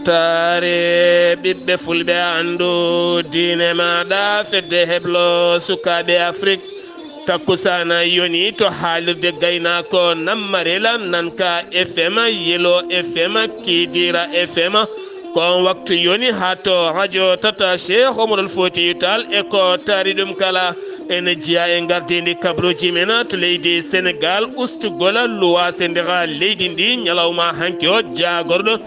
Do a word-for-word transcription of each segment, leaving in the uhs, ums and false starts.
Taare ɓiɓɓe fulɓe, anndu diine maaɗa, fedde heblo sukaaɓe Afrik. Takkusaana yoni to haalirde gaynaako, Nammarela, Nanka F M, Yelo F M, Kidira F M. Ko on waktu yoni haa to rajo tata Cheikh Omarul Foutiyou Tall e ko taari ɗum kala. Ene jeyaa e ngardiindi kabaruuji men to leydi Senegaal, ustugol luwaase nder leydi ndi ñalawma hanki o, jaagorɗo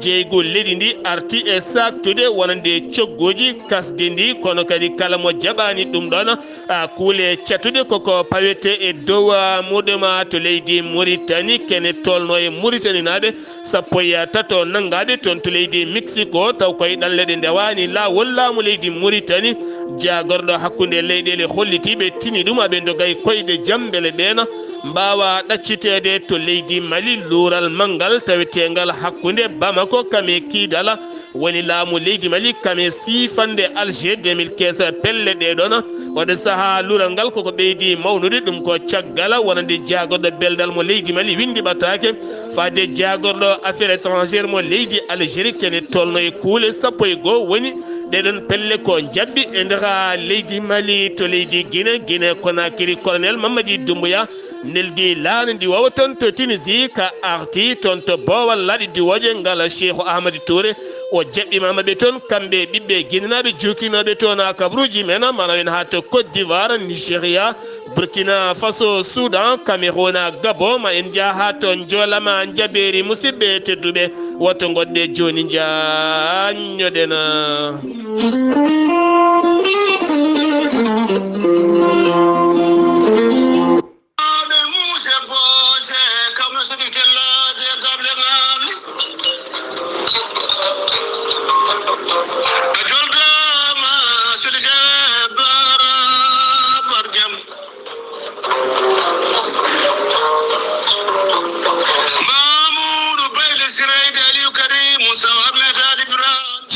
jeygu leydi ndi arti e saaktude wonande cogguuji kasdi ndi, kono kadi kala mo jaɓaani ɗum ɗoon, a, kuule catuɗe koko pawete e dow, a, muɗum, a, to leydi Muritani, kene tolno e Muritaninaaɓe sappo e tato nanngaaɓe toon to leydi Mexico, taw koye ɗanle ɗe ndewaani laawol laamu leydi Muritani. Jaagorɗo hakkunde leyɗeele hollitiiɓe tini ɗum, aɓe ndoga e koyɗe jam mbele ɓeena mbaawa ɗacciteede to leydi Mali luural manngal taweteengal hakkunde Bamako kam e Kiidala. Woni laamu leydi Mali kam e siifande Alger deux mille quinze. Pelle ɗee ɗoon, oɗo sahaa luural ngal koko ɓeydi mawnude, ɗum ko caggal wonande jaagorɗo beldal mo leydi Mali winndi ɓataake faade jaagorɗo affaire étrangère mo leydi Algérie, kene tolno e kuule sappo e goo. Woni ɗee ɗoon pelle ko njaɓɓi e nder leydi Mali to leydi Guinée, Guinée Conakry, Colonel Mamadi Doumbouya neldi laana ndi wawa toon to Tunisie, ka arti toon to boowal laaɗe diwooje ngal Cheikhou Ahmad Touré. O jaɓɓiima maɓɓe toon, kamɓe ɓiɓɓe Guinénaaɓe juukinooɓe toon kabaruuji men, mana en haa to Côte d'Ivoire, Nigeria, Burkina Faso, Soudan, Cameroun, Gabon, ma en njaha to Njolama, Njabeeri. Musidɓe tedduɓe, woto ngoɗɗe jooni, njaññoɗen.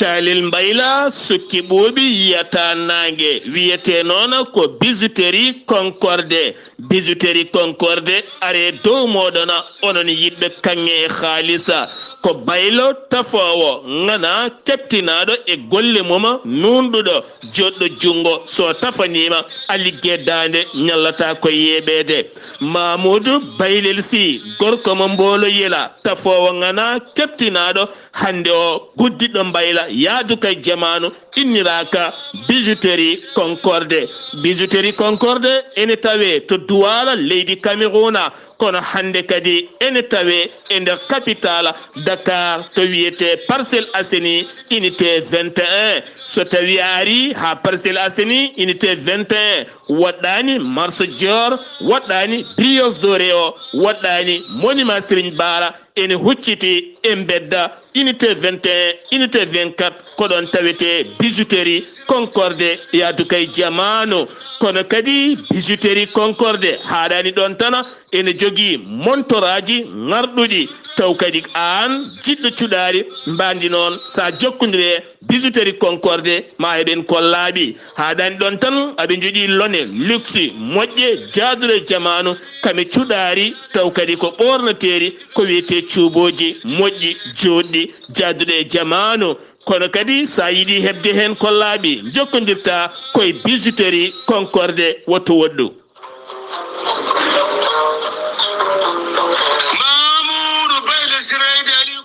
Calel Mbayla sukki ɓuuɓi yiyata naange, wiyete noon ko bijouterie Concorde. Bijouterie Concorde, are dow mooɗon, onon yiɗɓe kaŋŋe e haalisa. Ko baylo tafoowo, ŋana, keptinaaɗo e golle mum, nuunɗuɗo, joɗɗo junngo. So tafaniima, a ligge daande, ñallataa ko yeeɓeede. Mamuudu Baylel Sy, gorko mo Mboolo Yela, tafoowo ŋana, keptinaaɗo, hannde o guddiɗo mbayla, yaadu kay jamaanu, inniraaka Bijouterie Concorde. Bijouterie Concorde ene tawee to Duwaala, leydi Cameroun, kono hannde kadi ene tawee e nder capitale Dakar, to wiyetee Parcelles Assainies, unité vingt et un. So tawii a arii haa Parcelles Assainies, unité vingt et un, woɗɗaani Marché Dior, woɗɗaani Brioche Dorée o, woɗɗaani Monument Serigne Bara, ene hucciti e mbedda unité vingt et un, unité vingt-quatre, ko ɗoon tawetee Bijouterie Concorde, yaadu kay jamaanu. Kono kadi Bijouterie Concorde haaɗaani ɗoon tan, ene jogii montoraaji ŋarɗuɗi, taw kadi aan jiɗɗo cuɗaari mbaandi noon, so a jokkondirii e Bijouterie Concorde, ma heɓen ko laaɓi. Haaɗaani ɗoon tan, aɓe njoɗi lone, luxe, moƴƴe, jaaduɗe jamaanu, kame cuɗaari, taw kadi ko ɓoornateeri, ko wiyetee cuubooji moƴƴi, jooɗɗi, jaaduɗe e jamaanu. Kono kadi, so a yiɗi heɓde heen ko laaɓi, njokkondirta koye Bijouterie Concorde, woto woɗɗu.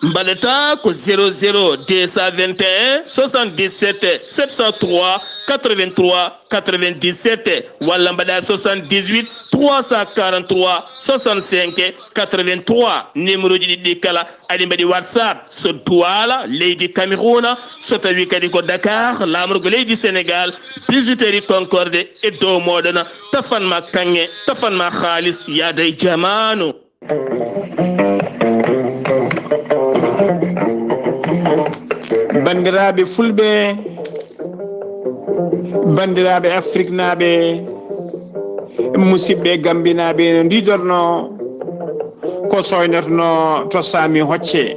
Mbaɗata ko zéro zéro deux cent vingt et un soixante-dix-sept sept cent trois quatre-vingt-trois quatre-vingt-dix-sept, walla mbaɗa soixante-dix-huit trois cent quarante-trois soixante-cinq quatre-vingt-trois. Numéro ji ɗiɗi kala aɗi mbaɗi WhatsApp. So Duwaala, leydi Cameroun, so tawi kadi ko Dakar, laamorgo leydi Senegaal, Bijouterie Concorde e dow mooɗon, tafan ma kaŋŋe, tafan ma haalis, yaada e jamaanu. Banndiraaɓe fulɓe, banndiraaɓe afriknaaɓe, musidɓe gambinaaɓe, no ndiidorno ko soynotono to Saami Hocce.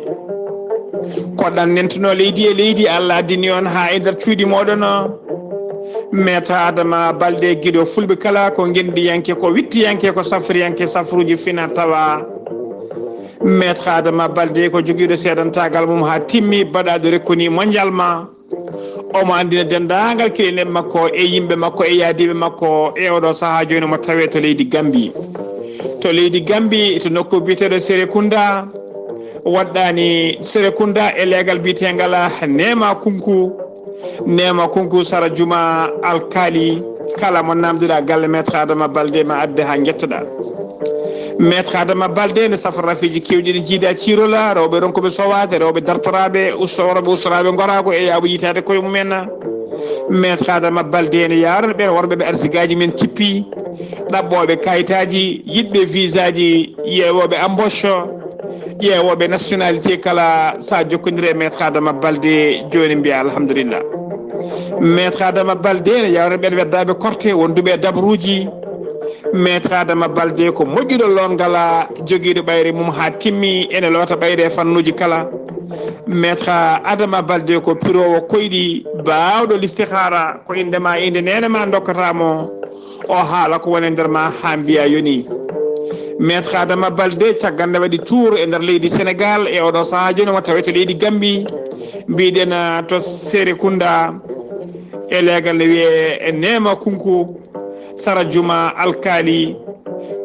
Ko ɗannentuno leydi e leydi, Allah addini on haa e nder cuuɗi mooɗon. Meeta Adama Balde, giɗo fulɓe kala, ko ngendiyanke, ko wittiyanke, ko safriyanke, safruuji fina tawa. Maître Adama Baldé ko jogiiɗo seedantaagal mum haa timmi, baɗaaɗo reconnu mondialement. Omo anndina denndaangal keelineeɓe makko e yimɓe makko e yaadiiɓe makko e oɗo sahaa jooni mo tawee to leydi Gambie. To leydi Gambie, to nokku biyeteeɗo Serekunda, waɗɗaani Serekunda e leegal biyeteengal Neema Kunku. Neema Kunku sara juma alkaali, kala mo naamnduɗaa galle Maître Adama Baldé ma adde haa njettoɗaa. Maître Adama Baldé ne safra rafiiji keewɗi ɗi jiida ciirola, rewɓe ronkuɓe sowaade, rewɓe dartoraaɓe, usto-, worɓe ustoraaɓe ngoraago e yaaɓo yitaade koye mumen. Maître Adama Baldé ne yaarana ɓeen worɓe ɓe arsigaaji men kippi, ɗaɓɓooɓe kayitaaji, yiɗɓe visaaji, yeewooɓe embauche, ƴeewooɓe nationalité kala, sa jokkondire e Maître Adama Baldé, jooni mbiya alhamdulillah. Maître Adama Baldé ne yawre ɓen weddaaɓe korte wonduɓe e dabruuji. Maître Adama Baldé ko moƴƴuɗo loongal, jogiiɗo ɓayre mum haa timmi, ene loota ɓayre e fannuuji kala. Maître Adama Baldé ko piroowo koyɗi, baawɗo listihaara, ko innde ma, innde neene ma ndokkata mo. O haala ko woni e nder ma haa mbiya yoni. Maître Adama Baldé, caggal nde waɗi tour e nder leydi Sénégal, e oɗo sahaa jooni omo tawe to leydi Gambie, mbiɗen, ah, to Serekunda, e leegal ne wiyee Neema Kunku, sara juma alkaali.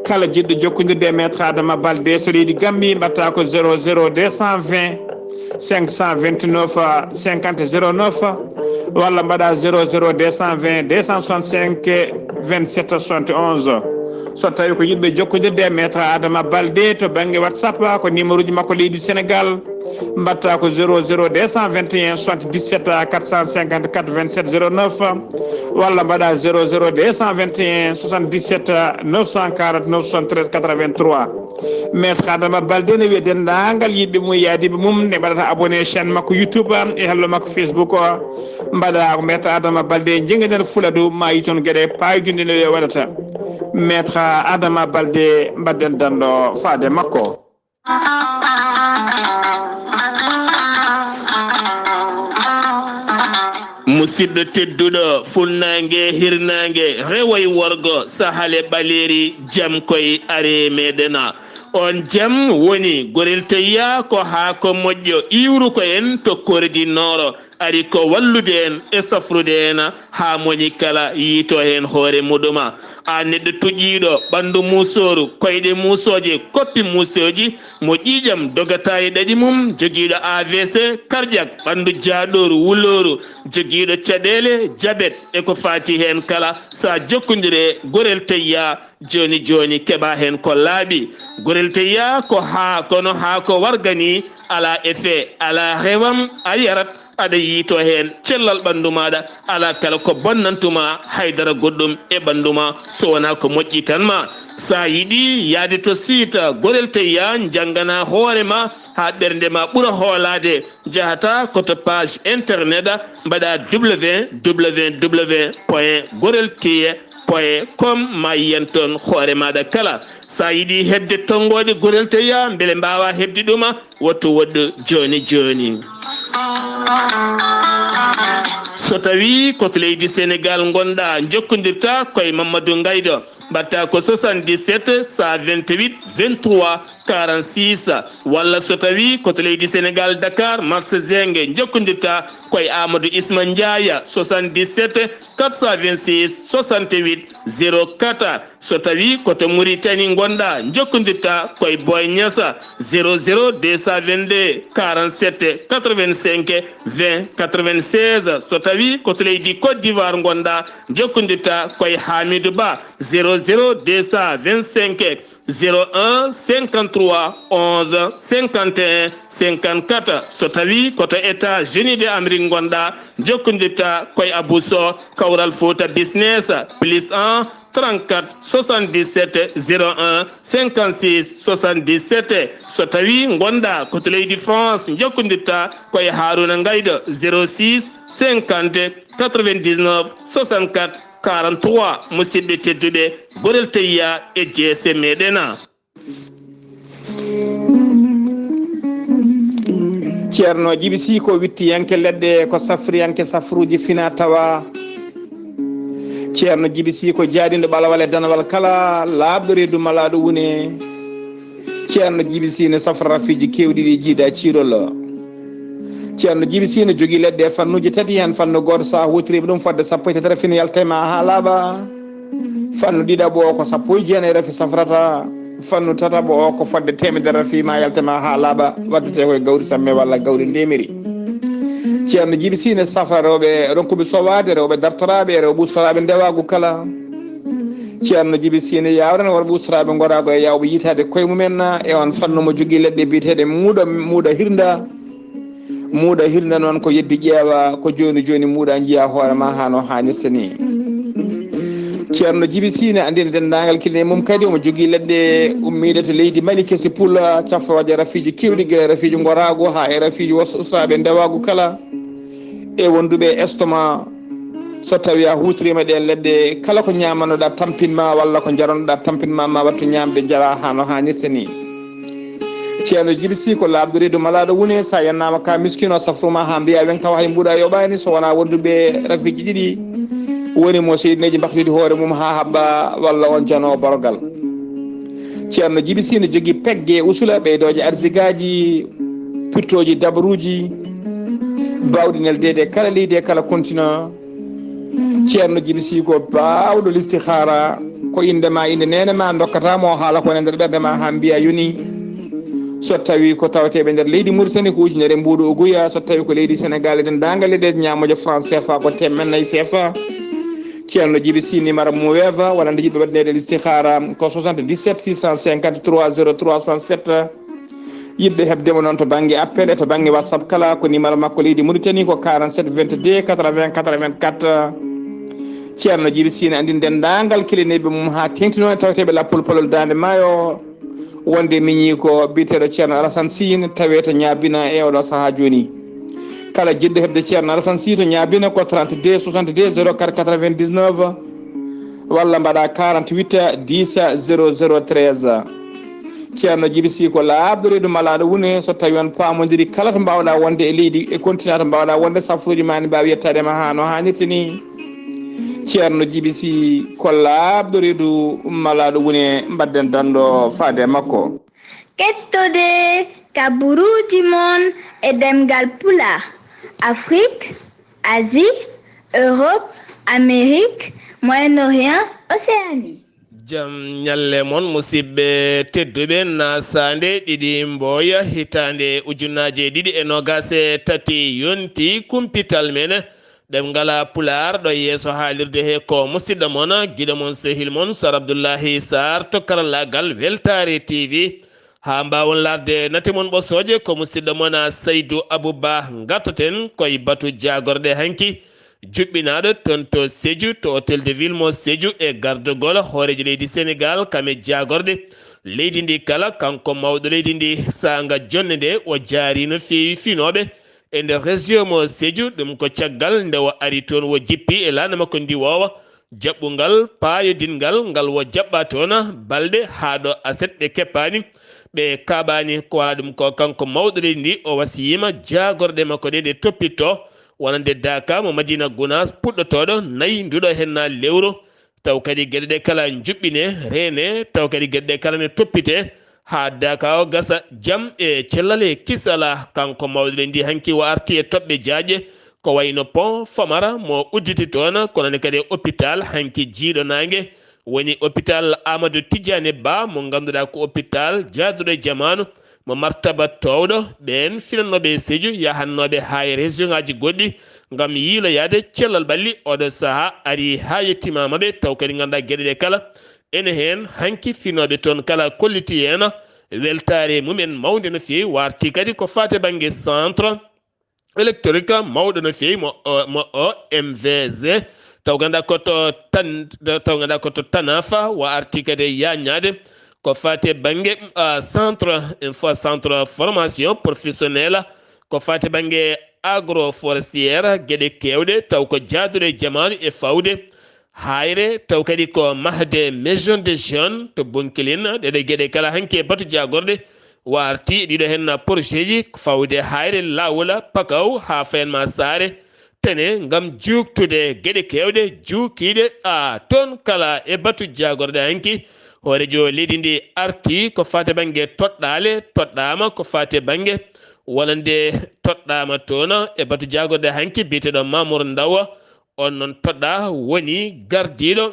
Kala jiɗɗo jokkondirde e Maître Adama Baldé so leydi Gambie, mbaɗta ko zéro zéro deux cent vingt cinq cent vingt-neuf cinquante zéro neuf, walla mbaɗa zéro zéro deux cent vingt deux cent soixante-cinq vingt-sept soixante-onze. So tawi ko yiɗɓe jokkondirde e Maître Adama Baldé to bannge WhatsApp, ko numéro uji makko leydi Sénégal, mbaɗta ko zéro zéro deux cent vingt et un soixante-dix-sept quatre cent cinquante-quatre vingt-sept zéro neuf, walla mbaɗa zéro zéro deux cent vingt et un soixante-dix-sept neuf cent quarante-neuf soixante-treize quatre-vingt-trois. Maître Adama Baldé ne wiya denndaangal yiɗɓe mum e yaadiiɓe mum ne mbaɗata abonné chaîne makko YouTube e hello makko Facebook o. Mbaɗa ko Maître Adama Baldé, njinnganen Fuladu, ma yi toon geɗe paayodinɗe no ɗe waɗata. Maître Adama Baldé, mbaɗden danndo faade makko. Musidɗo tedduɗo, funnaange, hirnaange, rewo e worgo, sahale ɓaleeri, jam koy ari e meɗen. On jam woni Gorel Teyya, ko haako moƴƴo iwru ko en to Kordi Nooro. Ari ko wallude en e safrude en haa moni kala yiito heen hoore muɗuma. Aan neɗɗo tuƴƴiiɗo ɓanndu muusooru, koyɗe muusooje, koppi muusooji, mo ƴiiƴam dogata e ɗaɗi mum, jogiiɗo A V C, cardiaque, ɓanndu jaaɗooru, wulooru, jogiiɗo caɗeele, jabet e ko faati heen kala, sa jokkondire Gorel Teyya, jooni jooni keɓa heen ko laaɓi. Gorel Teyya ko haa, kono haa ko warga ni, alaa effet, alaa rewam, a yarat, aɗa yiito heen cellal ɓanndu maaɗa, alaa kala ko bonnantuma haydara goɗɗum e ɓanndu ma, so wonaa ko moƴƴi tan ma. Sa yiɗi yahde to site Gorel Teyya, njanngana hoore ma haa ɓernde ma ɓura hoolaade, njahata ko to page internet, mbaɗa W W W point gorel teyya point com, ma yiyan toon hoore maaɗa kala. Sa yiɗi heɓde tonngooɗe Gorel Teyya, mbele mbaawa heɓde ɗuma, woto woɗɗu jooni jooni. So tawi ko to leydi Senegal ngonɗa, jokkondirta koye Mamadou Ngaydo, mbaɗta ko soixante-dix-sept cent vingt-huit vingt-trois quarante-six, walla so tawi ko to leydi Senegal, Dakar, marché Zenge, jokkondirta koye Amadou Isma Ndiaye, soixante-dix-sept quatre cent vingt-six soixante-huit zéro quatre. So tawi ko to Mauritanie ngonɗa, jokkondirta koye Boy Niassa, zéro zéro deux cent vingt-deux quarante-sept quatre-vingt-cinq vingt quatre-vingt-seize. So tawi ko to leydi Côte d'Ivoire ngonɗa, jokkondirta koye Hamidou Ba, zéro zéro deux cent vingt-cinq zéro un cinquante-trois onze cinquante et un cinquante-quatre. So tawi ko to États-Unis de Amérique ngonɗa, jokkondirta koye Abou Sow, Kawral Fouta Business, plus un trente-quatre soixante-dix-sept zéro un cinquante-six soixante-dix-sept. So tawi ngonɗa ko to leydi France, jokkondirta koye Harouna Ngaydo, zéro six cinquante quatre-vingt-dix-neuf soixante-quatre quarante-trois. Musidɓe tedduɓe, Gorel Teyya e jeese meɗen. Ceerno Jibi Sy ko wittiyanke leɗɗe, ko safriyanke safruuji fina tawa. Ceerno Jibi Sy ko jaaɗiiɗo ɓalawal e danawal kala, laaɓɗo reedu malaaɗo wune. Ceerno Jibi Sine safra rafiiji keewɗi ɗi jiida ciirol. Ceerno Jibi Sine jogii leɗɗe e fannuuji tati, heen fannu gooto so a huutoriima ɗum fodde sappo e tati rafi ne yalta e ma haa laaɓa. Fannu ɗiɗaɓo o ko sappo e jeenayi rafi safrata. Fannu tataɓo o ko fodde teemedere rafi ma yalta e ma haa laaɓa, waddetee koye gawri samme walla gawri ndemiri. Ceerno Jibi Sine safra rewɓe ronkuɓe sowaade, rewɓe dartoraaɓe, rewɓe ustoraaɓe ndewaagu kala. Ceerno Jibi Sine yawrana worɓe ustoraaɓe ngoraagu e yawɓe yitaade koye mumen e on fannu mo jogii leɗɗe biyeteeɗe muuɗa, muuɗa hirnda. Muuɗa hirnda noon ko yeddi ƴeewa, ko jooni jooni muuɗa njiya hoore ma haa no haanirta ni. Ceerno Jibi Sine anndina denndaangal kine mum kadi omo jogii leɗɗe ummiiɗe to leydi Mali kesi pula, cafrooje rafiiji keewɗi, gila rafiiji ngoraagu haa e rafiiji was-, ustoraaɓe ndewaagu kala. E wonduɓe e estomac, so tawi a huutoriima ɗeen leɗɗe, kala ko ñaamanoɗaa tampin ma walla ko njarannoɗaa tampin ma, ma wattu ñaamde njara haa no haanirta ni. Ceerno Jibi Sine ko laaɓɗo reedu malaaɗo wune, so a yennaama ka miskino safruma haa mbiya wen tawa hay mbuuɗa yoɓaani, so wonaa wonduɓe rafiiji ɗiɗi woni mo seydineeji mbahlidi hoore mum haa haɓɓa walla on jano borogal. Ceerno Jibi Sine jogii pegge usula ɓeydooje arsigaaji, pirtooji dabaruuji, baawɗi neldeede e kala leydi e kala continent. Ceerno Jibi Sine ko baawɗo listihaara, ko innde ma, innde neene ma, ndokkata mo haala ko woni e nder ɓernde ma haa mbiya yoni. So tawi ko taweteeɓe nder leydi Mauritanie ko ujunere mbuuɗu uguya, so tawi ko leydi Sénégal e denndaangal leyɗe ñaamoje franc C F A ko teemedde nayi C F A. Ceerno Jibi Sine numéro mo weefa walla nde yiɗɓe waɗneede listihaara ko soixante-dix-sept six cent cinquante-trois zéro trois cent sept. Yiɗɓe heɓde mo noon to bannge appel e to bannge WhatsApp kala ko numéro makko leydi Mauritanie ko quarante-sept vingt-deux quatre-vingts quatre-vingt-quatre. Ceerno Jibi Sine anndini denndaangal kilineeɓe mum haa teeŋtino e taweteeɓe lappol palol Daande Maayo wonde miñi ko biyeteeɗo Ceerno Alassane Sine tawee to Ñaabina e oɗo sahaa jooni. Kala jiɗɗo heɓde Ceerno Alassane Sine to Ñaabina ko trente-deux soixante-deux zéro quatre quatre-vingt-dix-neuf walla mbaɗa quarante-huit dix zéro zéro treize. Ceerno Jibi Sine ko laaɓɗo reedu malaaɗo wune, so tawi on paamondiri kala to mbaawɗa wonde e leydi e continent to mbaawɗa wonde, safruuji ma ne mbaawi yettaade ma haa no haanirta ni. Ceerno Jibi Sine ko laaɓɗo reedu malaaɗo wune, mbaɗɗen danndo faade e makko. Kettode kaburuuji mon e ɗemngal Pulaar, Afrik, Asie, Europe, Amérique, Moyen-Orient, Océanie. Jam ñalle mon, musidɓe tedduɓe, nasaande ɗiɗi mbooya hitaande ujunaaje ɗiɗi e noogaas e tati yonti kumpital men ɗemngal Pulaar ɗo yeeso haalirde he ko musidɗo mon, giɗo mon, sehil mon, Sar Abdullahi Sarr to karallaagal Weltaare T V. Haa mbaawon laarde nate mon ɓosooje, ko musidɗo mon Saydu Abuba ngartoten koye batu jaagorɗe hanki. Juɓɓinaaɗo toon to Sédhiou, to Hôtel de Ville mo Sédhiou e gardagol hooreejo leydi Sénégal kam e jaagorɗe leydi ndi kala, kanko mawɗo leydi ndi saanga jonnde nde o jaari no feewi finooɓe e nder région mo Sédhiou. Ɗum ko caggal nde o ari toon o jippi e laana makko ndi woowa jaɓɓungal paayodingal ngal o jaɓɓa toon balɗe haa ɗo aset ɗe keppaani. Ɓe kaaɓaani ko wala ɗum ko kanko mawɗo leydi ndi o wasiyima jaagorɗe makko ɗe nde toppitto wonande Daaka mo Madina Gunaas puɗɗotooɗo nayi nduɗo henna lewru. Taw kadi geɗe ɗe kala njuɓɓine, reene, taw kadi geɗe ɗe kala ne toppite haa Daaka o gasa jam e cellal e kisala. Kanko mawɗo leydi ndi hanki o arti e toɓɓe jaaƴe, ko wayno pont Famara mo udditi toon, kono ne kadi e hôpital hanki jiiɗo naange woni hôpital Amadou Tidiane Ba mo ngannduɗaa ko hôpital jaaduɗo e jamaanu mo martaba toowɗo. Ɓeen finannooɓe e Sédhiou yahannooɓe haa e région ŋaaji goɗɗi ngam yiiloyaade cellal ɓalli oɗo sahaa ari haa yettiima maɓɓe, taw kadi ngannduɗaa geɗe ɗe kala ene heen hanki finooɓe toon kala kolliti heen weltaare mumen mawnde no feewi, warti kadi ko faati bannge centre électrique mawɗo no feewi mo, mo O M V G, taw ngannduɗaa ko to tan, taw ngannduɗaa ko to Tanafa o arti kadi e yaññaade ko faati e bannge, ah, centre info, centre formation professionnelle, ko faati e bannge agroforestière, geɗe keewɗe taw ko jaaduɗe e jamaanu e fawde Haayre, taw kadi ko mahde Maison des Jeunes to Bounkiling. Ɗeɗe geɗe kala hanki e batu jaagorɗe o arti, ɗiɗo heen projet ji fawde Haayre, Laawol, Pakaw haa fayan ma Saare, Tene ngam juuktude geɗe keewɗe juukiiɗe, a, toon kala e batu jaagorɗe hanki. Hoorejo leydi ndi arti ko faati bannge toɗɗaale, toɗɗaama ko faati bannge wonande toɗɗaama toon e batu jaagorɗe hanki biyeteeɗo Mamour Ndaw. On noon toɗɗaa woni gardiiɗo,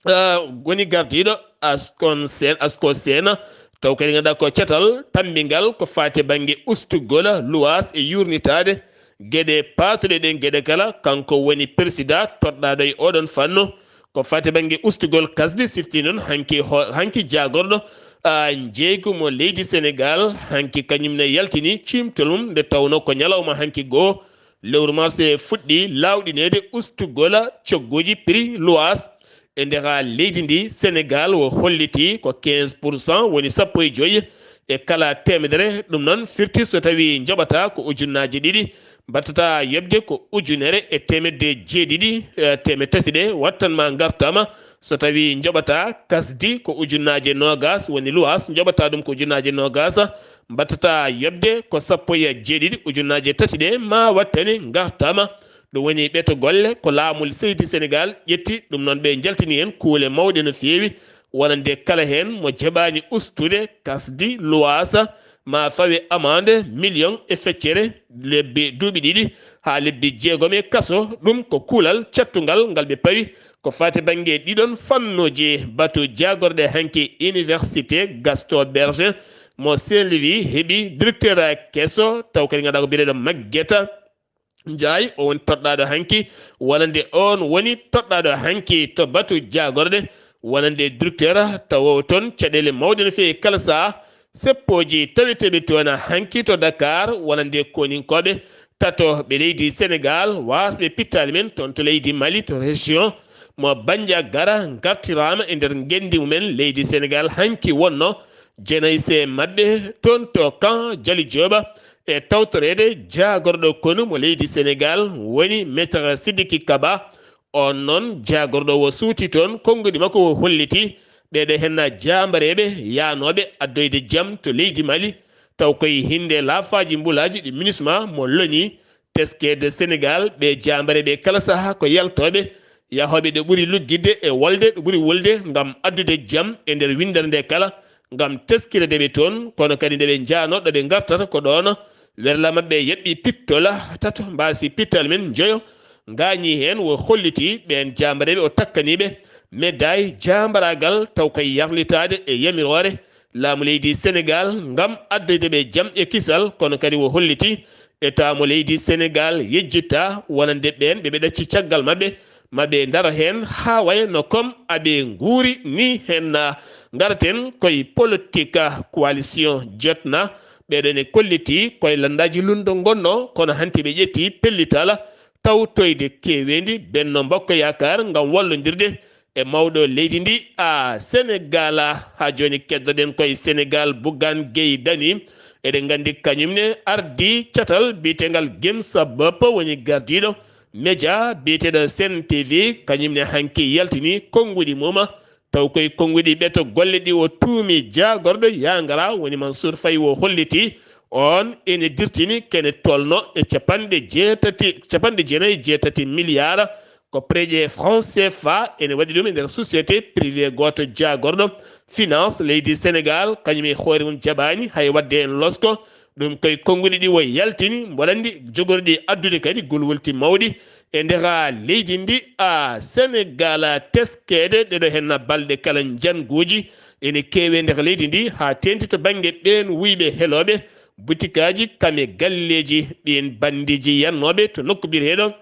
ah, woni gardiiɗo Askon Sen, Asko Sena. Taw kadi ngannduɗaa ko catal tammbingal ko faati bannge ustugol luwaas e yuurnitaade geɗe paatuɗe ɗen geɗe kala. Kanko woni persidaa toɗɗaaɗo e oɗon fannu. Ko faati bannge ustugol kasdi sifti noon hanki ho-, hanki jaagorɗo, ah, njeeygu mo leydi Senegaal. Hanki kañum ne yaltini ciimtol mum nde tawnoo ko ñalawma hanki goo lewru mars e fuɗɗi laawɗineede ustugol cogguuji prix luwaas e nder leydi ndi. Senegaal o holliti ko quinze pour cent woni sappo e joyi e kala teemedere. Ɗum noon firti so tawi njoɓata ko ujunnaaji ɗiɗi, mbattata yoɓde ko ujunere e teemedde jeeɗiɗi, eh, teemedde tati ɗe wattan ma ngartama. So tawi njoɓata kasdi ko ujunnaaje noogas woni luwaas, njoɓata ɗum ko ujunnaaje noogas, mbattata yoɓde ko sappo e jeeɗiɗi ujunnaaje tati ɗe ma wattani ngartama. Ɗum woni ɓeto golle ko laamu seydi Senegaal ƴetti. Ɗum noon ɓe njaltini heen kuule mawɗe no feewi, wonande kala heen mo jaɓaani ustude kasdi luwaasa ma fawe amande million e feccere lebbi duuɓi ɗiɗi haa lebbi jeegom e kaso. Ɗum ko kuulal cattungal ngal ɓe pawi ko faati bannge ɗiɗon fannuuji. Batu jaagorɗe hanki Université Gaston Berger mo Saint-Louis heɓi directeur keso, taw kadi ngannduɗaa ko biyeteeɗo Maguette Ndiaye, o woni toɗɗaaɗo hanki wonande, on woni toɗɗaaɗo hanki to batu jaagorɗe wonande directeur. Tawo toon caɗeele mawɗe no feewi kala sahaa. Seppooji taweteeɓe toon hanki to Dakar wonande koninkooɓe tato ɓe leydi Senegaal, waasɓe pittaali men toon to leydi Mali, to région mo Bandiagara, ngartiraama e nder ngenndi mumen leydi Senegaal. Hanki wonno jenayi e maɓɓe toon to camp Jali Jooɓa e tawtoreede jaagorɗo konu mo leydi Senegaal woni Maître Sidiki Kaba. On noon jaagorɗo o suuti toon, konnguɗi makko o holliti ɓeeɗo henna jaambareeɓe yaanooɓe addoyde jam to leydi Mali, taw koye hinnde laafaaji mbulaaji ɗi MINUSMA mo loñi teskeede Senegaal. Ɓe jaambareeɓe kala sahaa ko yaltooɓe yahooɓe ɗo ɓuri luggitde e wolde, ɗo ɓuri wolde ngam addude jam e nder winndere nde kala, ngam teskirde ɓe toon, kono kadi nde ɓe njaano ɗo ɓe ngartata ko ɗoon. Werla maɓɓe yaɓɓi pittola tato, mbaasi pittal men njoyo, ngaañi heen o holliti ɓeen jaambareeɓe, o takkaniiɓe médaille jaambaraagal, taw koye yarlitaade e yamiroore laamu leydi Senegaal ngam addoyde ɓe jam e kisal, kono kadi o holliti e taamo leydi Senegaal yejjitta wonande ɓeen ɓe ɓe ɗacci caggal maɓɓe, ma ɓe ndaro heen haa waya no comme aɓe nguuri ni heen. Ngaraten koye politique coalition jotna, ɓeeɗo ne kolliti koye lanndaaji lunndo ngonno, kono hanti ɓe ƴetti pellital tawtoyde keeweendi Benno Bokk Yaakaar ngam wallondirde e mawɗo leydi ndi, a Senegaal. Haa jooni keddoɗen koye Senegaal, Bougane Gueye Dany. Eɗen nganndi kañum ne ardi catal biyetengal Gëm Sa Bopp, woni gardiiɗo média biyeteeɗo Sen T V, kañum ne hanki yaltini konnguɗi mum. Taw koye konnguɗi ɓeto golle ɗi o tuumi jaagorɗo yaangara woni Mansour Faye, o holliti on ene dirtini kene tolno e capanɗe jeetati, capanɗe jeenayi e jeetati milliards. Ko prêt franc C F A ene waɗi ɗum e nder société privé gooto jaagorɗo finance leydi Senegaal, kañum e hoore mum jaɓaani hay waɗde en losko. Ɗum koye konnguɗi ɗi o yaltini, mboɗo anndi jogorɗi addude kadi gulwulti mawɗi e nder leydi ndi, a Senegaal. Teskeede ɗeɗo henna balɗe kala njannguuji ene keewe nder leydi ndi, haa teeŋti to bannge ɓeen wuyɓe helooɓe butikaaji, kam e galleeji ɓeen banndiiji yannooɓe to nokku biyeteeɗo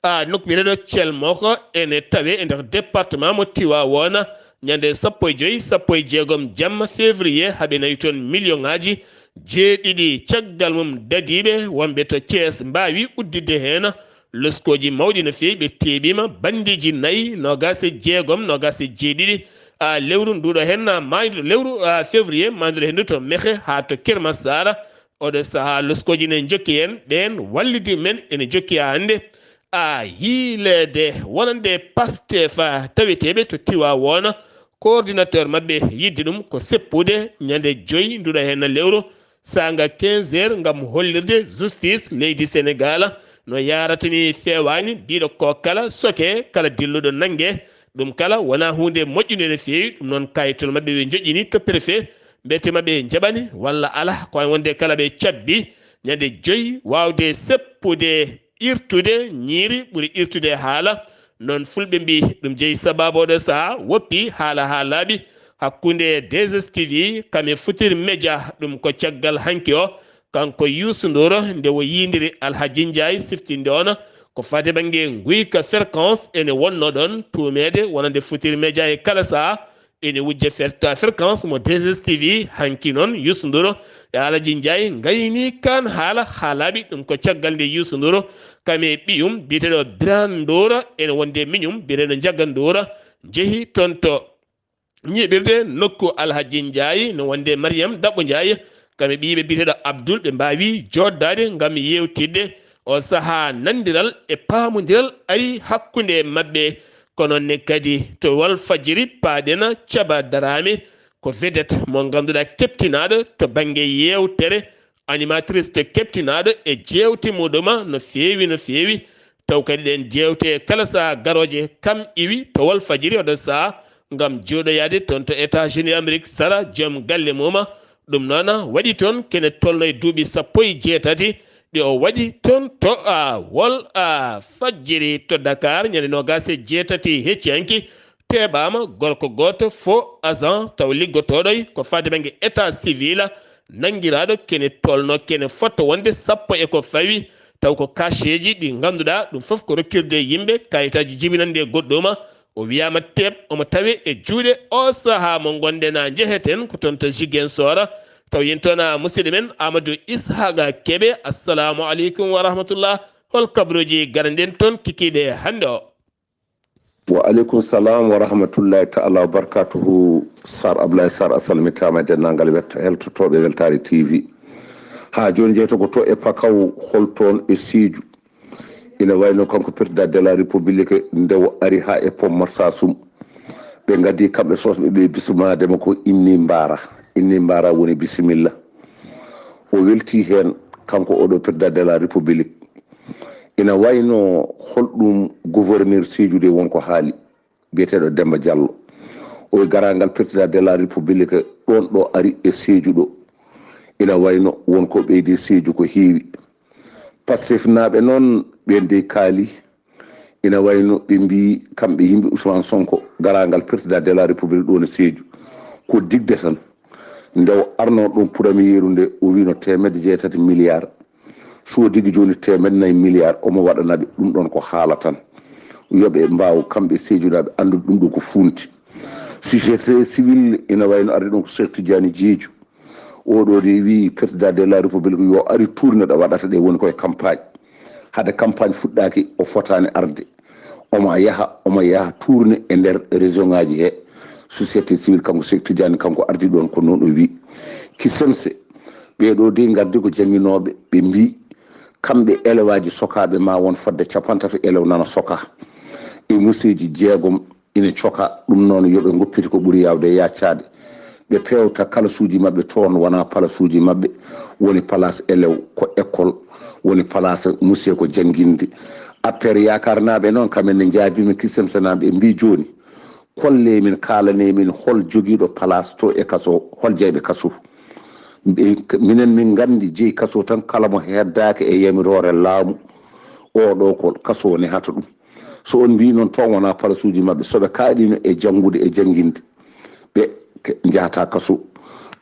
a nokku biyeteeɗo Thiel Moko ene tawe e nder département mo Tivaouane. Ñande sappo e joyi, sappo e jeegom jamma février, haɓe nawi toon million ŋaaji jeeɗiɗi. Caggal mum, dadiiɓe wonɓe to Thiès mbaawi udditde heen loskooji mawɗi no feewi. Ɓe teeɓiima banndiiji nayi, noogaas e jeegom, noogaas e jeeɗiɗi, a lewru nduɗo heen, a maaydu lewru, a février, maayduɗo heen ndu to Mexe haa to Kër Massar. Oɗo sahaa loskooji ne njokki heen, ɓeen wallidi men ene jokki haa hannde. A yiileede wonande Pastef taweteeɓe to Tivaouane, coordinateur maɓɓe yidde ɗum ko seppude ñande joyi nduɗo heen lewru, saanga quinze heures, ngam hollirde justice leydi Senegaal no yaratani feewaani, biiɗo ko kala soke, kala dilluɗo nannge. Ɗum kala wonaa huunde moƴƴunde no feewi. Ɗum noon, kaayitol maɓɓe ɓe njoƴƴini to préfet, mbiyetee maɓɓe njaɓani walla alaa. Ko wayi wonde kala ɓe cabbi ñande joyi, waawde seppude irtude ñiiri ɓuri irtude haala. Noon fulɓe mbii, ɗum jeyi sabaabu oɗo sahaa woppi haala haa laaɓi hakkunde deux S T V kam e Futurs Médias. Ɗum ko caggal hanki o, kanko Youssou Ndour, nde o yiyndiri Alhaji Ndiaye siftinde on ko faati bannge nguyka fréquence, ene wonnoo ɗoon tuumeede wonande Futurs Médias e kala sahaa ene wujja ferta fréquence mo deux S T V. Hanki noon, Youssou Ndour e Alaji Ndiaye ngayni kaan haala haa laaɓi. Ɗum ko caggal nde Youssou Ndour kam e ɓiyum biyeteeɗo Birane Ndour, ene wonde miñum biyeteeɗo Ndiaga Ndour, njehi toon to ñiiɓirde nokku Alhaji Ndiaye, no wonde Mariam Daɓɓo Ndiaye kam e ɓiyiɓe biyeteeɗo Abdoul, ɓe mbaawi jooɗdaade ngam yeewtidde o sahaa. Nanndiral e paamondiral ari hakkunde maɓɓe. Kono ne kadi to Walfadjiri, paaɗen Caba Daraame, ko vedette mo ngannduɗaa, keɓtinaaɗo to bannge yeewtere, animatrice to keɓtinaaɗo e jeewte muɗuma no feewi, no feewi. Taw kadi ɗeen jeewte kala sahaa garooje kam iwi to Walfadjiri oɗo sahaa ngam jooɗoyaade toon to États-Unis Amérique, sara joom galle muma. Ɗum noon waɗi toon kene tolno e duuɓi sappo e jeetati ɗi o waɗi toon to, a, Walfadjiri to Dakar, ñande noogaas e jeetati hecci hanki, teeɓaama gorko gooto, faux agent, taw liggotooɗo ko faade bannge état civil, nanngiraaɗo kene tolno kene fotto wonde sappo e ko fawi, taw ko kaseeji ɗi ngannduɗaa ɗum fof ko rokkirde yimɓe kayitaaji jibinannde e goɗɗuma. O wiyaama teeɓ, omo tawe e juuɗe o sahaa mo ngonɗen, a, njeheten ko toon to Ziguinchor. Taw yen toon, a, musidɗo men Amadou Ishaqa Kebe. Assalamu aleykum wa rahmatullah. Hol kabaruuji garanɗen toon kikiiɗe hannde o? Wa aleykum salam wa rahmatullahi taala wa barakatuhu. Sar Ablaye Sar, a salmitaama e denndaangal wet-, heltotooɓe Weltaare T V. Haa jooni, jeyto ko to e Pakaw, hol toon e Sédhiou. Ina wayno kanko président de la République, nde o ari haa e Pont Marsassoum, ɓe ngaddi kamɓe sosɓe ɓe bismaade mo ko Inni Mbaara. Inni Mbaara woni bisimilla. O welti heen, kanko oɗo président de la République. Ina wayno holɗum gouverneur Sédhiou de won ko haali, biyeteeɗo Demba Diallo. O wi garaangal président de la République ɗoon ɗo ari e Sédhiou ɗo, ina wayno won ko ɓeydi Sédhiou ko heewi. Pastef naaɓe noon, ɓeen dey kaali, ina wayno ɓe mbii kamɓe yimɓe Ousmane Sonko, garaangal président de la République ɗoon e Sédhiou ko digde tan. Nde o arnoo ɗoon première nde, o wino teemedde jeetati milliard. Soodigi jooni teemedde nayi milliard, omo waɗana ɓe. Ɗum ɗoon ko haala tan. Yo ɓe mbaaw kamɓe Sédhiouɗaaɓe anndude ɗum ɗo ko funti. Société civile ina wayno arde ɗum ko Cheikh Tidiane Diédhiou. Oɗo de wii président de la République yo ari tourné ɗo waɗata ɗe woni koye campagne. Hade campagne fuɗɗaaki, o fotaani arde. Omo yaha, omo yaha tourné e nder région ngaji he. Société civile kanko Cheikh Tidiane kanko ardi ɗoon ko noon o wii. Kisemse, ɓeeɗo de ngardi ko jannginooɓe, ɓe mbii kamɓe élève aji sokaaɓe ma won fodde capantato élève nana soka. E museeji jeegom ina coka, ɗum noon yo ɓe ngoppito ko ɓuri yaawde yaacaade. Ɓe peewta kalasuuji maɓɓe toon, wonaa palasuuji maɓɓe woni place élève, ko école woni place musee ko jannginde. Affaire yaakaarnaaɓe noon, kam en ne njaabiima kisemsenaaɓe, ɓe mbii jooni, kolle min, kaalane min hol jogiiɗo place to e kaso, hol jeyɓe kaso. Minen min nganndi jeyi kaso tan, kala mo heddaaka e yamiroore laamu, oɗo ko kaso nehata ɗum. So on mbii noon toon wonaa palasuuji maɓɓe, so ɓe kaaɗiino e janngude e jannginde, ɓe ke-, njahata kaso.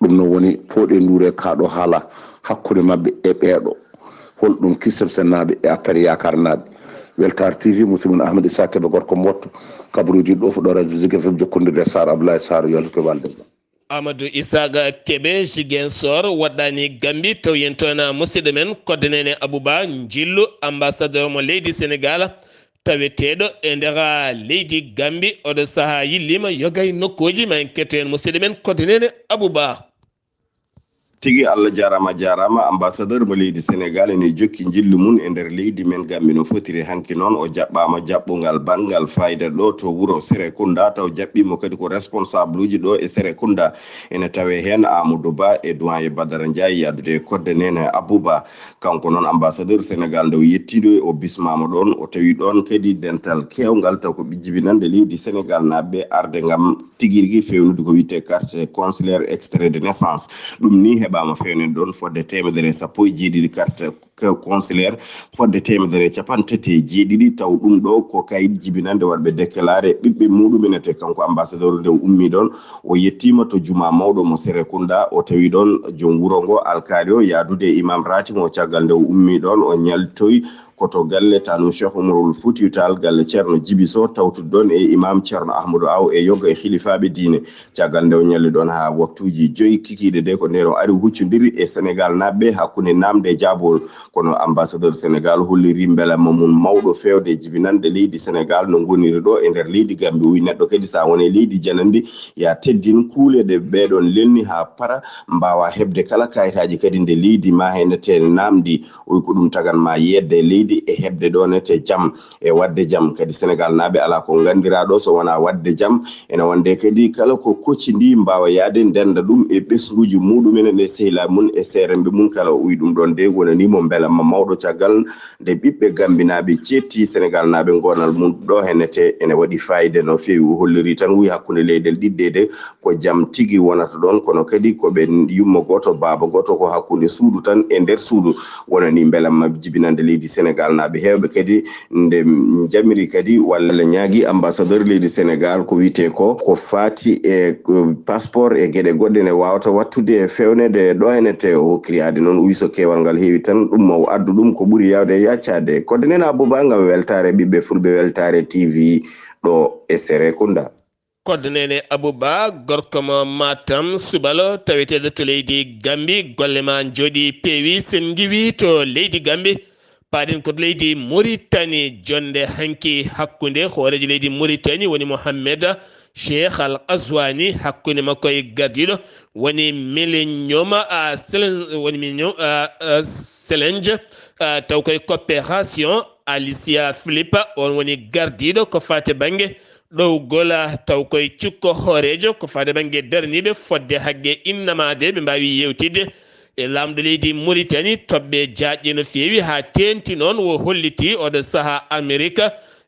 Ɗum noon woni pooɗe nduure kaaɗo haala hakkunde maɓɓe e ɓeeɗo. Holɗum kisemsenaaɓe e affaire yaakaarnaaɓe? Weltaare T V, musidɗo mon Ahmed Issa Kebe, gorko Mboɗto, kabaruuji ɗo fuɗɗo radio Zik F M, jokkondirde Sar Abdoulaye Sar, yolto ke walde. Amadou Isaaga Kebe, Ziguinchor, waɗɗani Gambi, taw yen toon musidɗo men Kodde Nene Abouba Njillu, ambassadeur mo leydi Sénégal, taweteeɗo e nder leydi Gambi. Oɗo sahaa yilliima yoga e nokkuuji, ma en ketto heen musidɗo men Kodde Nene Abouba. Tigi Allah jaaraama, jaaraama. Ambassadeur mo leydi Senegal ene jokki njillu mum e nder leydi men Gambie no fotiri. Hanki noon o jaɓɓaama jaɓɓungal banngal fayda ɗo to wuro Serekunda, taw jaɓɓiimo kadi ko responsableji ɗo e Serekunda. Ene tawe heen Amadou Ba e doyen Badara Ndiaye, yaadude e kodde Nene Abouba. Kanko noon ambassadeur Senegal nde o yettiiɗo o bismaama ɗoon, o tawi ɗoon kadi dental keewngal taw ko ɓe jibinande leydi Senegal naaɓe arde ngam tigi rigi fewnude ko wiyetee carte consulaire, extrait de naissance. Ɗum ni heɓaama fewnen ɗoon fodde teemedere e sappo e jeeɗiɗi carte consulaire, fodde teemedere e capanɗe tati e jeeɗiɗi, taw ɗum ɗo ko kayit jibinande waɗɓe déclaré ɓiɓɓe muɗum'en. Te kanko ambassadeur nde o ummii ɗoon, o yettiima to jumaa mawɗo mo Serekunda, o tawi ɗoon joom wuro ngo, alkaali o, yaadude e imam ratib o. Caggal nde o ummii ɗoon, o ñaltoyi ko to galle Tannu Cheikh Oumarul Foutiyou Tall, galle Ceerno Jibi Sow, tawtude ɗoon e imam Ceerno Ahmadou Aw e yoga e hilifaaɓe diine. Caggal nde o ñalli ɗoon haa waktuuji joyi kikiiɗe de, ko ndeen o ari huccondiri e Senegal naaɓe hakkunde naamnde e jaabol. Kono ambassadeur Senegal holliri mbelamma mum mawɗo feewde e jibinande leydi Senegal no ngoniri ɗo e nder leydi Gambie. O wi neɗɗo kadi so a woni e leydi jananndi, ya teddin kuule ɗe ɓeeɗoon lelni haa para, mbaawa heɓde kala kayitaaji kadi nde leydi ma heen te naamndi. O wi ko ɗum tagan ma yeedde e leydi e heɓde ɗoon te jam, e waɗde jam. Kadi Senegal naaɓe alaa ko nganndiraa ɗo so wonaa waɗde jam. Ene wonde kadi kala ko koci ndi mbaawa yahde ndennda ɗum e ɓesnguuji muɗum'en e sehilaaɓe mum e seeremɓe mum kala. O wi ɗum ɗoon de wonanii mo mbelamma mawɗo caggal nde ɓiɓɓe Gambinaaɓe ceetti Senegal naaɓe ngonal mum ɗo heen te ene waɗi fayida no feewi. O holliri tan o wi hakkunde leyɗeele ɗiɗi ɗe de ko jam tigi wonata ɗoon, kono kadi ko ɓe yumma gooto, baaba gooto, ko hakkunde suudu tan e nder suudu. Wonanii mbelamma jibinande leydi Senegal naaɓe heewɓe kadi nde njamiri kadi walla ñaagi ambassadeur leydi Senegal ko wiyetee ko, ko faati e, ko passeport e geɗe goɗɗe ne waawata wattude e fewnede ɗo heen te o hokkiri aade noon o wi so keewal ngal heewi tan ɗum mo addu ɗum ko ɓuri yaawde e yaccaade. Kodde Nene Abouba ngam weltaare ɓiɓɓe fulɓe, Weltaare T V ɗo e Serekunda. Kodde Nene Abouba, gorko mo Matam, Subalo, taweteeɗo to leydi Gambi. Golle ma njooɗi, peewi, sen ngiwi to leydi Gambi. Paaɗen ko to leydi Mauritanie, jonde hanki hakkunde hooreejo leydi Mauritanie woni Mohamed Cheikh Al Ghazouani, hakkunde makko e gardiiɗo woni Millennium, ah, Selen-, woni Millennium, ah, ah, Challenge, ah, taw koye coopération. Alicia Philippe, on woni gardiiɗo ko faati bannge ɗowgol, taw koye cukko hooreejo ko faati bannge daraniiɓe fodde haqqe innama de ɓe mbaawi yeewtidde e laamɗo leydi Mauritanie. Toɓɓe jaajɗe no feewi haa teeŋti noon o holliti oɗo sahaa Amerik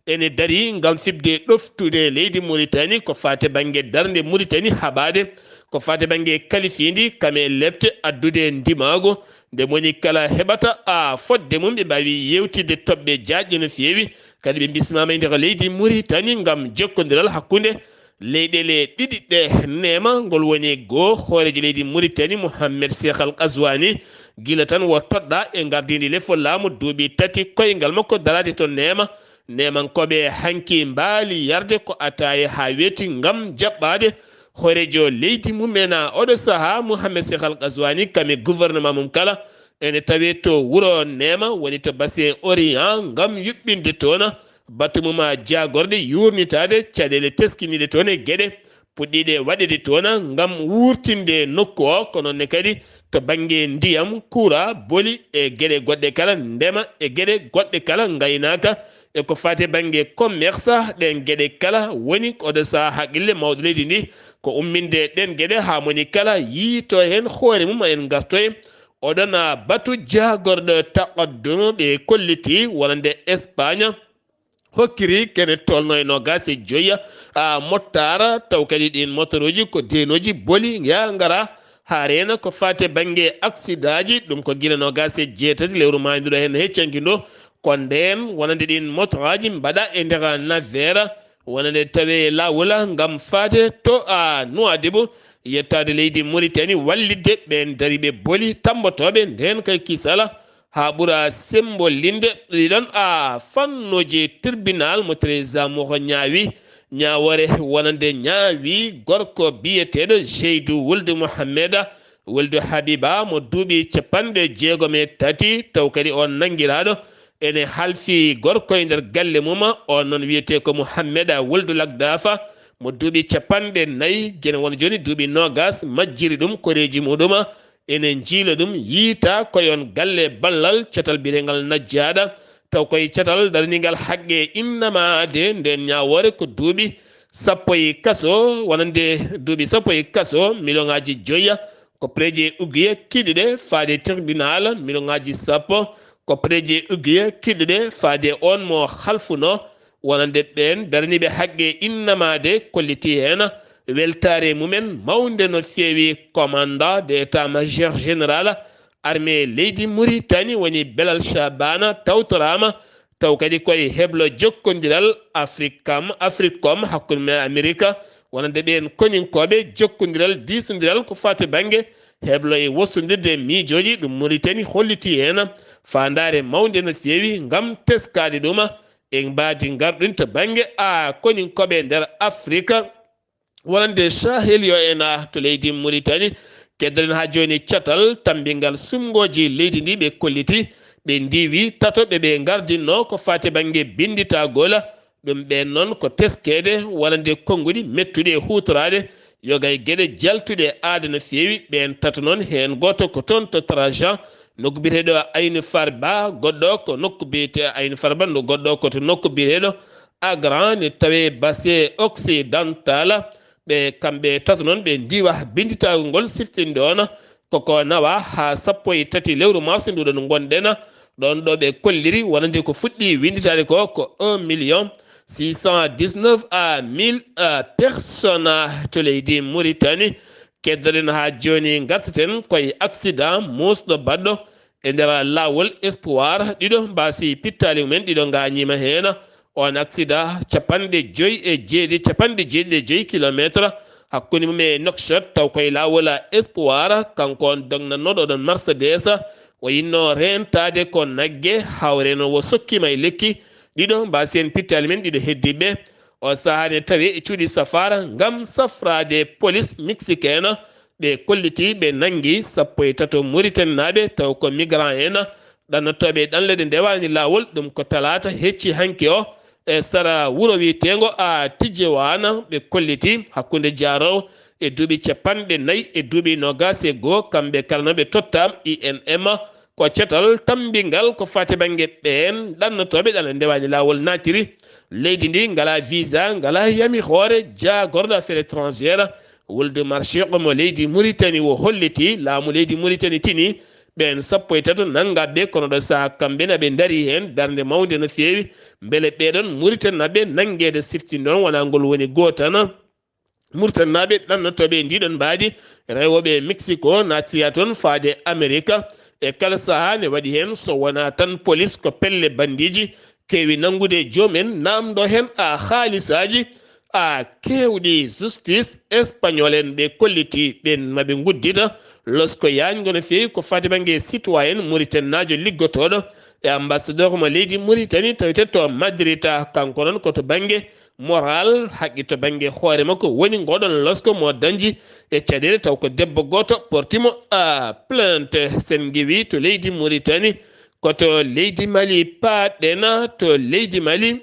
ene darii ngam fiɓde ɗoftude leydi Mauritanie ko faati bannge darnde Mauritanie haɓaade, ko faati bannge kalifiindi kam e lepte addude ndimaagu. Nde moni kala heɓata a fodde mum, ɓe mbaawi yeewtidde toɓɓe jaajɗe no feewi. Kadi ɓe bismaama e nder leydi Mauritanie ngam jokkondiral hakkunde leyɗeele ɗiɗi ɗe. Neema ngol woni goo hooreejo leydi Mauritanie Mohamed Cheikh Al Ghazouani, gila tan o toɗɗaa e ngardiindi lefol laamu duuɓi tati koyngal makko daraade to neema. Neemankooɓe hanki mbaali yarde ko ataaye haa weeti ngam jaɓɓaade hooreejo leydi mum en. Oɗo sahaa Mohamed Cheikh Al Ghazouani kam e gouvernement mum kala ene tawee to wuro Neema woni to Bassin Orient ngam yuɓɓinde toon batu mum a jaagorɗe, yuurnitaade caɗeele teskiniiɗe toon e geɗe puɗɗiiɗe waɗeede toon ngam wuurtinde nokku o, ko noon ne kadi to bannge ndiyam, kura, boli e geɗe goɗɗe kala, ndema e geɗe goɗɗe kala, ngaynaaka e ko faati e bannge commerce. Ɗeen geɗe kala woni oɗo sahaa haqqille mawɗo leydi ndi ko umminde ɗeen geɗe haa moni kala yiito heen hoore mum, en ngartoye oɗon batu jaagorɗo taqaddum ɓe kolliti wonande Espagne hokkiri kene tolno e noogaas e joyi, a, mottaara, taw kadi ɗiin motooruuji ko deenooji boli, yaa ngara haa reena ko faati e bannge aksidaaji, ɗum ko gila noogaas e jeetati lewru maayduɗo heen heccanki ndo, ko ndeen wonande ɗiin motooruuji mbaɗa e nder Naveere, wonande tawee laawol ngam faade to, a, Nouadhibou, yettaade leydi Mauritanie wallitde ɓeen dariiɓe boli tammbotooɓe ndeen kay kisala, haa ɓura sembolinde ɗiɗon a fannooji tribunal mo Treize Amours ñaawi ñaawoore wonande ñaawi gorko biyeteeɗo Jeydu wuldu Mohammeda wuldu Habiba mo duuɓi capanɗe jeegom e tati, taw kadi on nanngiraaɗo ene halfi gorko e nder galle mum, on noon wiyetee ko Mohammeda wuldu Lagdafa mo duuɓi capanɗe nayi, gene won jooni duuɓi noogaas, majjiri ɗum koreeji muɗum. ene njiila ɗum, yiita ko yon galle ballal catal biyeteegal Najjaaɗa, taw koye catal daraniingal haqqe innamaade. Nden ñaawoore ko duuɓi sappo e kaso, wonande duuɓi sappo e kaso, miliyoŋaaji joya ko pereeje uggiye kiɗɗe ɗe faade tribunal, miliyoŋaaji sappo ko pereeje uggiye kiɗɗe ɗe faade on mo halfuno, wonande ɓeen daraniiɓe haqqe innamaade. Kolliti heen weltaare mumen mawnde no feewi commandant de état-major général armée leydi Mauritanie, woni Belal Chabana, tawtoraama, taw kadi koye heblo jokkondiral Africam, Africom, hakkunde men Amerika, wonande ɓeen koninkooɓe, jokkondiral, diisondiral ko faati bannge heblo e wostondirde miijooji. Ɗum Mauritanie holliti heen faandaare mawnde no feewi ngam teskaade ɗum e mbaadi ngarɗundi to bannge a koninkooɓe nder Afrika, wonande Sahel yo en a to leydi Mauritanie. Keddoɗen haa jooni catal tammbingal sumngooji leydi ndi ɓe kolliti, ɓe ndiwi tato ɓe ɓe ngardinno ko faati bannge binnditagol. Ɗum ɓeen noon ko teskeede wonande konnguɗi mettuɗi e huutoraade yoga e geɗe jaltuɗe aada no feewi. Ɓeen tato noon, heen gooto ko toon to Trajan, nokku biyeteeɗo Ayni Farba, goɗɗo ko nokku biyetee Ayni Farba, no goɗɗo ko to nokku biyeteeɗo Agran, ne tawee Basse Occidental. Ɓe kamɓe tato noon ɓe ndiwa binnditagol ngol siftinde on koko nawa haa sappo e tati lewru mars nduɗon ngonɗen. Ɗoon ɗo ɓe kolliri wonande ko fuɗɗi winnditaade ko, ko un million six cent dix-neuf à mille, euh, personnes to leydi Mauritanie. Keddoɗen haa jooni, ngartaten koye accident muusɗo baɗɗo e nder laawol Espoir. Ɗiɗo mbaasi pittaali mumen, ɗiɗo ngaañiima heen. On accident capanɗe joyi e jeeɗiɗi, capanɗe jeeɗiɗi e joyi kilometre hakkunde mum e Nouakchott, taw koye laawol Espoir. Kanko on dognannooɗo ɗon Mercedes, o yinno reentaade ko nagge, hawre noon o sokkiima e lekki. Ɗiɗo mbaasi heen pittaali men, ɗiɗo heddiiɓe. O sahaa ne tawee e cuuɗi safaara ngam safraade police mexicaine. Ɓe kolliti ɓe nanngi sappo e tato Mauritanie naaɓe, taw ko migrant en, ɗannotooɓe ɗanle ɗe ndewaani laawol. Ɗum ko talaata hecci hanki o e sara wuro wiyeteengo a Tijewaana. Ɓe kolliti hakkunde jaaroowo e duuɓi capanɗe nayi e duuɓi noogaas e goo, kamɓe kala no ɓe tottaama I N M. Ko catal tammbingal ko faati bannge ɓeen ɗannotooɓe ɗanle ndewaani laawol naatiri leydi ndi, ngalaa visa, ngalaa yami hoore, jaagorɗo affaire étrangère, wulde marché mo leydi Mauritanie o holliti laamu leydi Mauritanie tini ɓeen sappo e tato nanngaɓe, kono ɗo sahaa kamɓe na ɓe ndarii heen darnde mawnde no feewi. Mbele ɓeeɗoon Mauritanie naɓe nanngeede siftinde on wonaa ngol woni gootana. Mauritanie naɓe ɗannotooɓe e ndiɗon mbaadi rewooɓe e Mexico naatiya toon faade Amerika. E kala sahaa ne waɗi heen so wonaa tan police ko pelle bandiiji keewi nanngude e joom en, naamndo heen a haalisaaji a keewɗi. Justice espagnol en ɓe kolliti ɓeen maɓe nguddita losko yaañgo no feewi ko faati bannge citoyen mauritannaajo liggotooɗo e ambassadeur mo leydi Mauritanie tawetee to Madrid. Kanko noon ko to bannge moral, haqqi to bannge hoore makko woni ngoɗon losko mo dañji e caɗeele, taw ko debbo gooto portimo a plainte. Sen ngiwi to leydi Mauritanie, ko to leydi Mali paaɗɗen, to leydi Mali,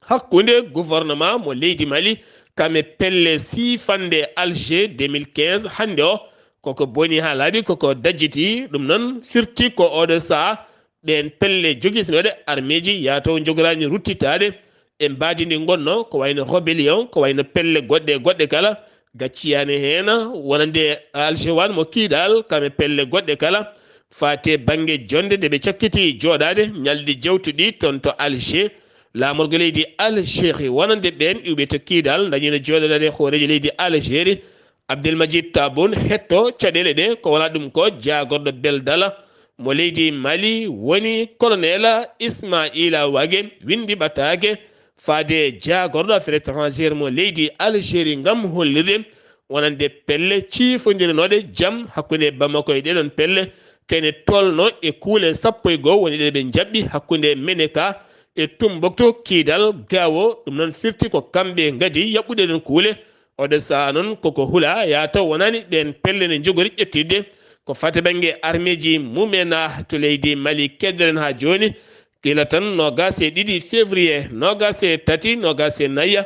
hakkunde gouvernement mo leydi Mali kame pelle siifande Alger deux mille quinze, hannde o koko boni haa laaɓi, koko dajjiti. Ɗum noon firti ko oɗo sahaa ɓeen pelle jogitinooɗe armeeji yataw njogoraani ruttitaade e mbaadi ndi ngonno, ko wayno rébellion, ko wayno pelle goɗɗe e goɗɗe kala. Gacciyaani heen wonande Alger wan mo kiiɗal kame pelle goɗɗe kala. Faate bannge jonnde nde ɓe cakkiti jooɗaade ñalɗi jawtuɗi toon to Alger, laamorgo leydi Algérie, wonande ɓeen iwɓe to kiiɗal dañino jooɗodaade e hooreejo leydi Algérie, Abdelmajid Tabun, hetto caɗeele ɗe. Ko wonaa ɗum ko jaagorɗo beldala mo leydi Mali woni colonel Ismaila Wage winndi ɓataake faade jaagorɗo affaire étrangère mo leydi Algérie ngam hollirde wonande pelle ciifondiranooɗe jam hakkunde Bamako e ɗeɗon pelle, kene tolno e kuule sappo e goo woni ɗe ɓe njaɓɓi hakkunde Meneka e Tumbuktu, kiiɗal Gaawo. Ɗum noon firti ko kamɓe ngadi yaɓɓude ɗen kuule. Oɗo sahaa noon koko hula yataw wonaani ɗeen pelle ne njogori ƴettidde ko faati bannge armeeji mumen to leydi Mali. Keddoɗen haa jooni, gila tan noogaas e ɗiɗi février, noogaas e tati, noogaas e nayi,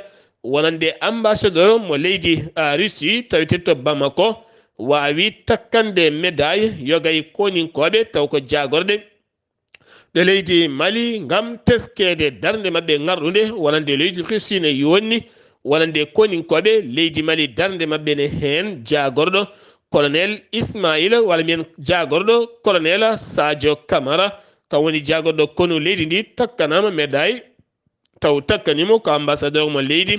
wonande ambassadeur mo leydi, a, Russie tawetee to Bamako, waawi takkande médaille yogay koninkooɓe taw ko jaagorɗe ɗe leydi Mali ngam teskeede darnde maɓɓe ŋarɗunde, wonande leydi Russie ne yonni, wonande koninkooɓe leydi Mali darnde maɓɓe ne heen jaagorɗo colonel Ismaïla, walla mbiyen jaagorɗo colonel Sadio Camara, kam woni jaagorɗo konu leydi ndi, takkanaama médaille taw takkani mo ko ambassadeur mo leydi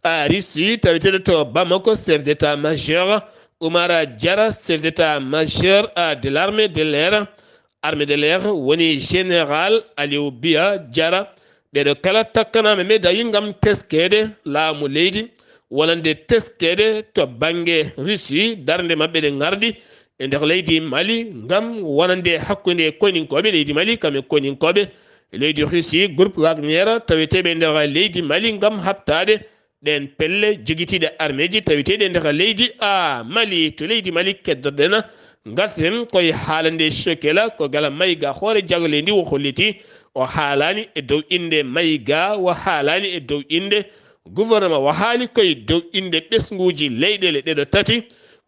a Russie taweteeɗo to Bamako, chef d'état-major Oumara Diarra, chef d'état-major a de l'armée de l'air, armée de l'air woni général Aliou Biya Diarra. Ɓeɗo kala takkanaama médaille ngam teskeede laamu leydi, wonande teskeede to bannge Russie darnde maɓɓe ɗe ŋarɗi e nder leydi Mali ngam wonande hakkunde koninkooɓe leydi Mali kam e koninkooɓe leydi Russie, groupe Wagner taweteeɓe nder leydi Mali ngam haɓtaade ɗeen pelle jogitiiɗe armeeji taweteeɗe nder leydi a Mali. To leydi Mali keddorɗen, ngarten koye haalande Shokela ko gala Maïga hoore jago leydi o holliti. O haalaani e dow innde Maïga, o haalaani e dow innde gouvernement, o haali koye dow innde ɓesnguuji leyɗeele ɗeɗo tati,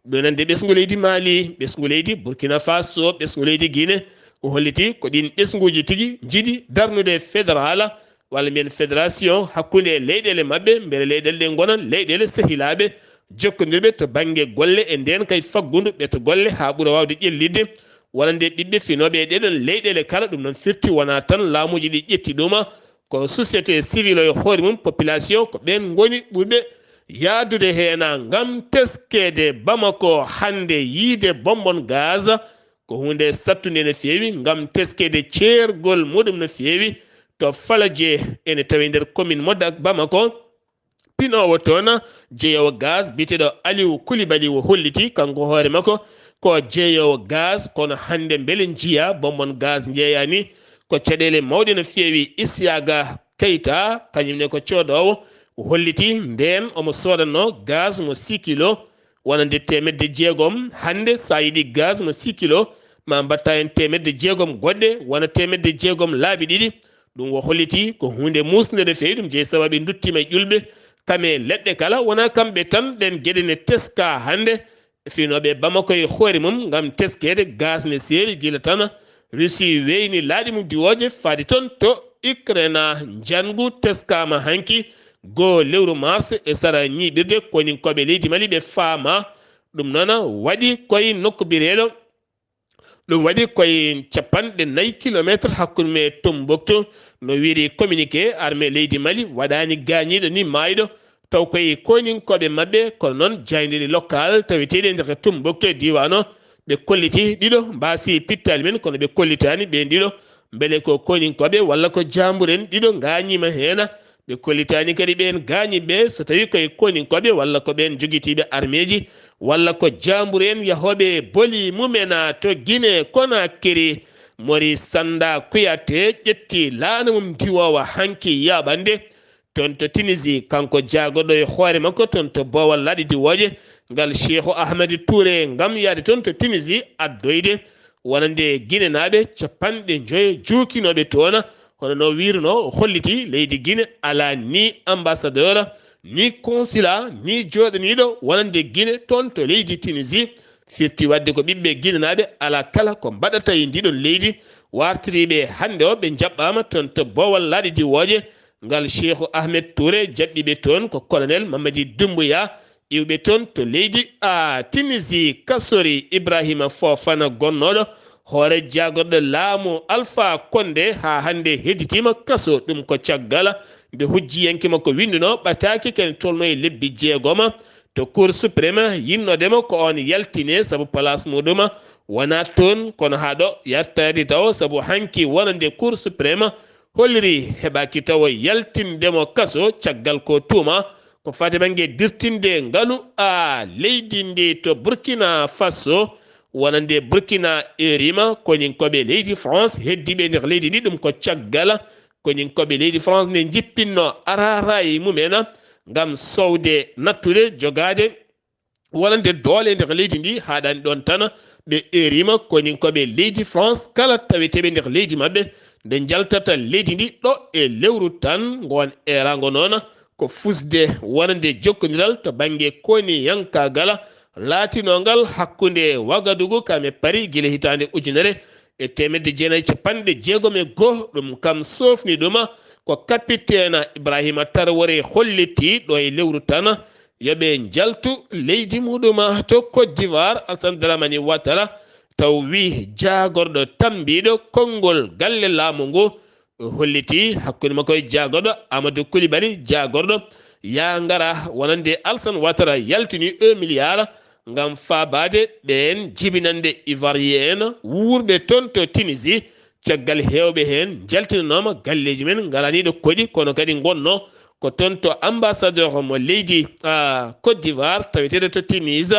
ɗo nande ɓesngu leydi Mali, ɓesngu leydi Burkina Faso, ɓesngu leydi Guinée. O holliti ko ɗiin ɓesnguuji tigi njiɗi darnude fédéral, walla mbiyen fédération, hakkunde leyɗeele maɓɓe, mbele leyɗeele ɗe ngona leyɗeele sehilaaɓe, jokkondirɓe to bannge golle e ndeen kay faggundu ɓe to golle haa ɓura waawde ƴellitde wonande ɓiɓɓe finooɓe e ɗeɗon leyɗeele kala. Ɗum noon firti wonaa tan laamuuji ɗi ƴetti ɗuma, ko société civile o e hoore mum, population, ko ɓeen ngoni ɓurɓe yahdude heena ngam teskeede Bamako hannde, yiyde bonbon gaz. Ko huunde sattunde no feewi ngam teskeede ceergol muɗum no feewi to Falaje, ene tawi nder commune mo Dak-, Bamako. Pinoowo toon, jeyoowo gaz biyeteeɗo Aliou Koulibaly o holliti kanko hoore makko ko jeyoowo gaz, kono hannde mbele njiya bonbon gaz njeeyaani? Ko caɗeele mawɗe no feewi. Isiaga Keita, kañum ne ko coodoowo, o holliti ndeen omo soodanno gaz mo six kilo wonande teemedde jeegom. Hannde, so a yiɗi gaz mo six kilo, ma mbaɗta heen teemedde jeegom goɗɗe, wona teemedde jeegom laabi ɗiɗi. Ɗum o holliti ko huunde muusnde no feewi, ɗum jeyi sababu ɓe nduttiima e ƴulɓe, kam e leɗɗe kala. Wonaa kamɓe tan, ɗeen geɗe ne teskaa hannde. Finooɓe Bamako e hoore mum ngam teskeede gaz ne seeri gila tan Russie weyni laaɗi mum diwooje faade toon to Ukraine. Njanngu teskaama hanki, goo lewru mars, e sara ñiiɓirde koninkooɓe leydi Mali ɓe faama. Ɗum noon waɗi koye nokku biyeteeɗo, ɗum waɗi koye capanɗe nayi kilomeetre hakkunde mum e Tombouctou. No wiyri communiqué, armée leydi Mali waɗaani gaañiiɗo ni maayɗo, taw koye koninkooɓe maɓɓe, kono noon jaayndeeji local taweteeɗi e nder Tombouctou e diiwaan o, ɓe kolliti ɗiɗo mbaasi pittaali mum, kono ɓe kollitaani ɓeen ɗiɗo mbele ko koninkooɓe walla ko jaamburen ɗiɗo ngaañiima heen. Ɓe kollitaani kadi ɓeen gaañiiɓe so tawii koye koninkooɓe walla ko ɓeen jogitiiɓe armeeji walla ko jaamburen yahooɓe boli mumen to Guinée Conakry. Mori Sanda Kouyaté ƴetti laana mum diwoowa hanki yaaɓande toon to Tunisie, kanko jaagorɗo e hoore makko toon to boowal laaɗe diwooje ngal, Cheikhou Ahmed Touré, ngam yahde toon to Tunisie addoyde wonande Guinée naaɓe capanɗe joyo juukinooɓe toon. Hono no wiirnoo, o holliti leydi Guinée alaa ni ambassadeur, ni consulat, ni jooɗaniiɗo wonande Guinée toon to leydi Tunisie. Firti waɗde ko ɓiɓɓe Guinée naaɓe alaa kala ko mbaɗata e ndiɗon leydi, wartiriiɓe hannde o ɓe njaɓɓaama toon to boowal laaɗe diwooje ngal, Cheikhou Ahmed Touré jaɓɓiiɓe toon ko colonel Mamadi Doumbouya, iwɓe toon to leydi a Tunisie. Kasori Ibrahima Fofana gonnooɗo hoore jaagorɗo laamu Alpha Condé haa hannde hedditiima kaso. Ɗum ko caggal nde hujjiyanke makko winndunoo ɓataake kene tolno e lebbi jeegoma to Cour suprême, yinnoode mo ko oon yaltine sabu place muɗum wonaa toon, kono haa ɗo yattaade tawo sabu hanki wonande Cour suprême holliri heɓaaki tawo yaltinde mo kaso caggal ko tuuma ko faati bannge dirtinde ngalu a leydi ndi to Burkina Faso. Wonande Burkina erima koninkooɓe leydi France heddiiɓe nder leydi ndi, ɗum ko caggal koninkooɓe leydi France nde njippinno araraye mumen ngam sowde nattude jogaade wonande doole nder leydi ndi. Haaɗaani ɗoon tan, ɓe erima koninkooɓe leydi France kala taweteeɓe nder leydi maɓɓe nde njaltata leydi ndi ɗo e lewru tan. Ngoon eeraango noon ko fusde wonande jokkondiral to bannge koniyankaagal laatinongal hakkunde Wagadugu kam e Paris gila hitaande ujunere e teemedde jeenayi e capanɗe jeegom e goo. Ɗum kam sofni ɗum ko kapiteena Ibrahima Traoré holliti ɗo e lewru tan yo ɓe njaltu leydi muɗum to Côte d'Ivoire. Alassane Dramane Ouattara taw wi jaagorɗo tambiiɗo konngol galle laamu ngu holliti hakkunde makko e jaagorɗo Amadou Coulibaly, jaagorɗo yaa ngara wonande Alassane Ouattara yaltini un milliard ngam faabaade ɓeen jibinande Ivoirien en wuurɓe toon to Tunisie. Caggal heewɓe heen njaltinanooma galleeji men ngaraniiɗo koɗi, kono kadi ngonnoo ko toon to ambassadeur mo leydi, ah, Côte d'Ivoire taweteeɗo to Tunis.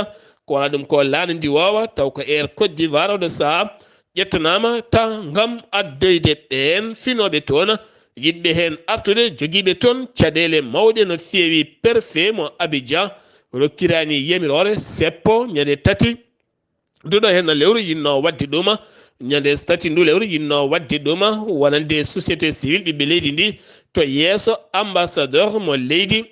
Ko wonaa ɗum ko laana ndiwoowa, taw ko Air Côte d'Ivoire oɗo sahaa ƴettanaama ta ngam addoyde ɓeen finooɓe toon, yiɗɓe heen artude, jogiiɓe toon caɗeele mawɗe no feewi. Préfet mo Abidjan rokkiraani yamiroore seppo ñande tati nduɗo heen lewru yinnoo waɗde ɗum, ñande tati ndu lewru yinnoo waɗde ɗum, wonande société civile ɓiɓɓe leydi ndi to yeeso ambassadeur mo leydi,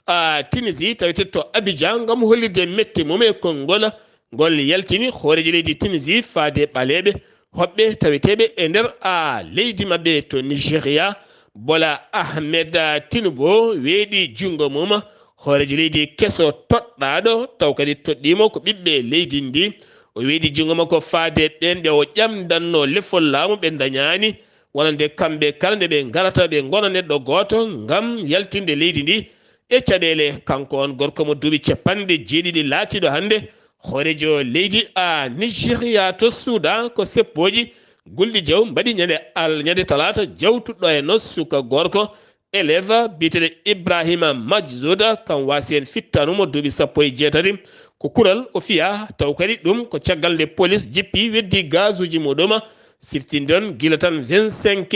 a, Tunisie tawete to Abidjan ngam hollirde mette mum e konngol ngol yaltini hooreejo leydi Tunisie faade ɓaleeɓe hoɓɓe taweteeɓe e nder, a, leydi maɓɓe to Nigeria. Bola Ahmed Tinubu weeɗi junngo mum hooreejo leydi keso toɗɗaaɗo, taw kadi toɗɗiimo ko ɓiɓɓe leydi ndi. O weeɗi junngo makko faade ɓeen ɓe o ƴamdanno lefol laamu ɓe ndañaani, wonande kamɓe kala nde ɓe ngarata ɓe ngona neɗɗo gooto ngam yaltinde leydi ndi e caɗeele. Kanko on gorko mo duuɓi capanɗe jeeɗiɗi laatiiɗo hannde hooreejo leydi, a, Nigeria to Suudan ko seppooji gulɗi jaw mbaɗi ñande al-, ñande talaata jawtuɗo e no suka gorko élève biyeteeɗo Ibrahima Majzuda, kam waasi heen fittaandu mo duuɓi sappo e jeetati. Ko kural o fiya, taw kadi ɗum ko caggal nde police jippi weddi gazuuji muɗum. Siftinde on gila tan vingt-cinq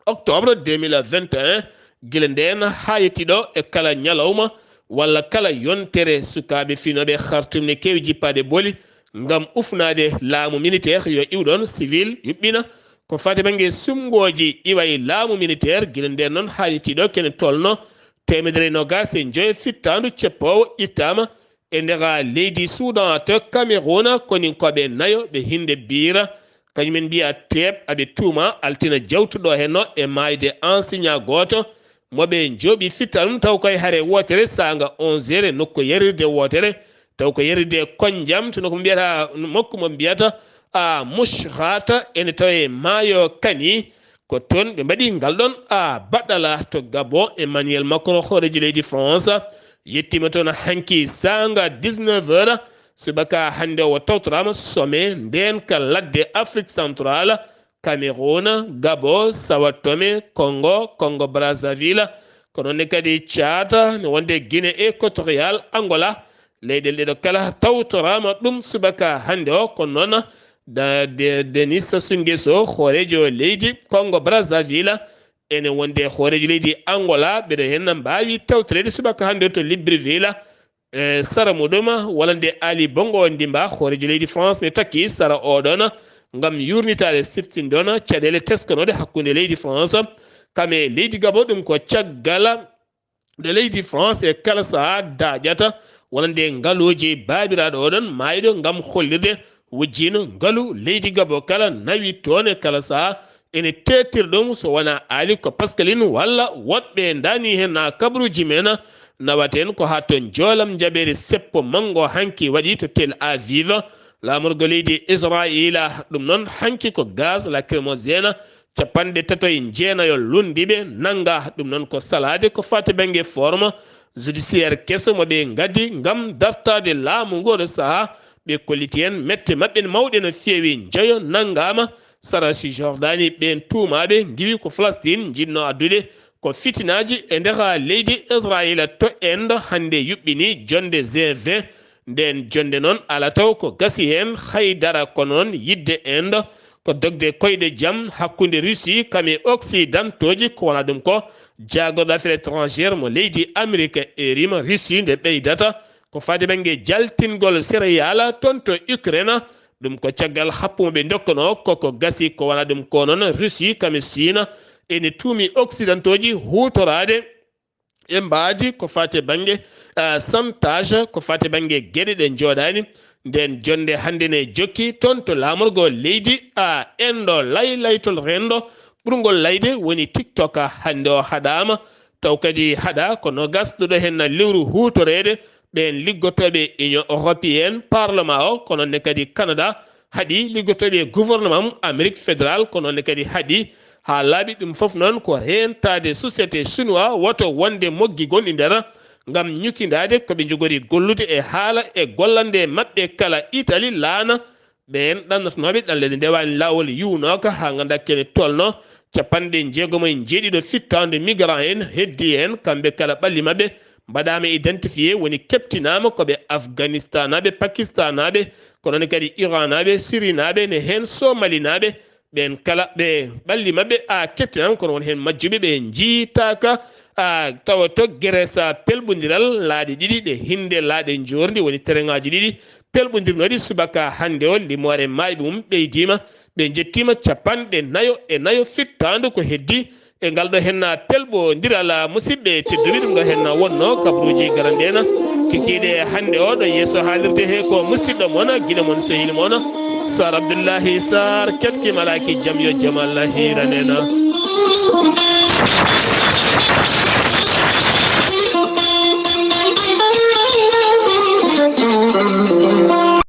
octobre deux mille vingt et un, gila ndeen haa yetti ɗo, e kala ñalawma walla kala yontere, sukaaɓe finooɓe Khartoum ne keewi jippaade booli ngam ufnaade laamu militaire yo iw ɗoon, civil yuɓɓina. Ko faati bannge suɓngooji iwa e laamu militaire, gila ndeen noon haa yetti ɗo, kene tolno teemedere e noogaas e joyo fittaandu ceppoowo ittaama e nder leydi Suudan to Cameroun, koninkooɓe nayo ɓe hinde biira, kañumen mbiya teeɓ, aɓe tuuma altina jawtuɗo henno e maayde ansiña gooto mo ɓe njooɓi fittaandu, taw koye hare wootere saanga onze heures e nokku yarirde wootere, taw ko yarirde Konjam, to nokku mo mbiyata, nokku mo mbiyata, a, Mushrata, ene tawe maayo Kani. Ko toon ɓe mbaɗi ngal ɗon, a, baɗɗala to Gabon. Emmanuel Macron, hooreejo leydi France, yettiima toon hanki saanga dix-neuf heures. Subaka hannde o tawtoraama sommet ndeenka ladde Afrique Centrale, Cameroun, Gabon, Sao Tome, Congo, Congo Brazzaville. Ko noon ne kadi Tchad, ne wonde Guinée Équatoriale, Angola. Leyɗeele ɗeɗo kala tawtoraama ɗum subaka hannde o. Kono noon, da-, de-, Denis Sassou Nguesso, hooreejo leydi Congo Brazzaville, ene wonde hooreejo leydi Angola, ɓeɗo heen mbaawi tawtoreede subaka hannde o to Libreville, e sara muɗum, walla nde Ali Bongo Ondimba, hooreejo leydi France, ne takki sara oɗon ngam yuurnitaade, siftinde ɗon caɗeele teskanooɗe hakkunde leydi France kam e leydi Gabon. Ɗum ko caggal nde leydi France e kala sahaa daaƴata, walla nde ngaluuji baabiraaɗo oɗon maayɗo ngam hollirde wujjiino ngalu leydi Gabon kala nawi toon e kala sahaa. Ene teetir ɗum so wonaa Ali ko Pascaline walla woɗɓe ndaani heen, na kabaruuji men nawata en ko haa to Njoolam Njaɓeeri seppo manngo hanki waɗi to Tel Aviv, laamorgo leydi Israayiila. Ɗum noon hanki ko gaz lacrymogène capanɗe tato e jeenayo lunndiiɓe nannga. Ɗum noon ko salaade ko faati bannge forme judiciaire keso mo ɓe ngaddi ngam dartaade laamu ngoo ɗo sahaa. Ɓe kolliti en mette maɓɓe mawɗe no feewi. Njoyo nanngaama sara Cisjordanie. Ɓeen tuumaaɓe ngiwi ko Falastiin njiɗno addude ko fitinaaji e nder leydi Israayiila to Inde. Hannde yuɓɓini jonnde G vingt. Ndeen jonnde noon, alaa taw ko gasi heen haydara, kono noon yiɗde Inde ko dogde koyɗe jam hakkunde Russie kam e Occidentooji, ko wonaa ɗum ko jaagorɗo affaires étrangères mo leydi Amérique e rima Russie nde ɓeydata ko faade bannge jaltingol céréales toon to Ukraine. Ɗum ko caggal happu mo ɓe ndokkanoo koko gasi, ko wonaa ɗum ko noon Russie kam e Chine ene tuumi Occidentooji huutoraade e mbaadi ko faati e bannge, ah, santage, ko faati e bannge geɗe ɗe njooɗaani. Nden jonnde hannde ne jokki toon to laamorgo leydi, ah, enɗo lay laytol renndo ɓurngol layde woni TikTok hannde o haɗaama. Taw kadi haɗa ko nogas ɗo ɗo heen lewru huutoreede ɓeen liggotooɓe Union Européenne, Parlement o, ko noon ne kadi Canada, haɗi liggotooɓe gouvernement mum Amérique Fédérale, ko noon ne kadi haɗi haa laaɓi. Ɗum fof noon ko reentaade société chinois woto wonde moggi gonɗi nder ngam ñukindaade ko ɓe njogori gollude e haala e gollande maɓɓe kala Italie laana. Ɓeen ɗannotonooɓe ɗan leydi ndewaani laawol yuwnooka haa nganndaa kene tolno capanɗe jeegomo e jeeɗiɗo fittaandu migrant en heddi heen, kamɓe kala ɓalli maɓɓe mbaɗaama identifié, woni keɓtinaama ko ɓe Afganistanaaɓe, Pakistanaaɓe, ko noon kadi Iranaaɓe, Sirinaaɓe, ne heen Somalinaaɓe. Ɓeen kala ɓe ɓalli maɓɓe a keɓtinaama, kono won heen majjuɓe ɓe njiitaaka, a tawa to Grèce pelɓondiral laaɗe ɗiɗi ɗe hinnde laaɗe njoorndi woni tereŋaaji ɗiɗi pelɓondirnooɗi subaka hannde o, limoore maayɓe mum ɓeydiima, ɓe njettiima capanɗe nayo e nayo fittaandu ko heddi e ngal ɗo henna pelɓondiral. Musidɓe tedduɓe, ɗum ɗo henna wonno kabaruuji garanɗeena kikiiɗe hannde o. Ɗo yeeso haalirde he ko musidɗo mon, giɗo mon, sehil mon, Sar Abdullahi Sar, ketki malaaki jam yo jam Allah hiiranena.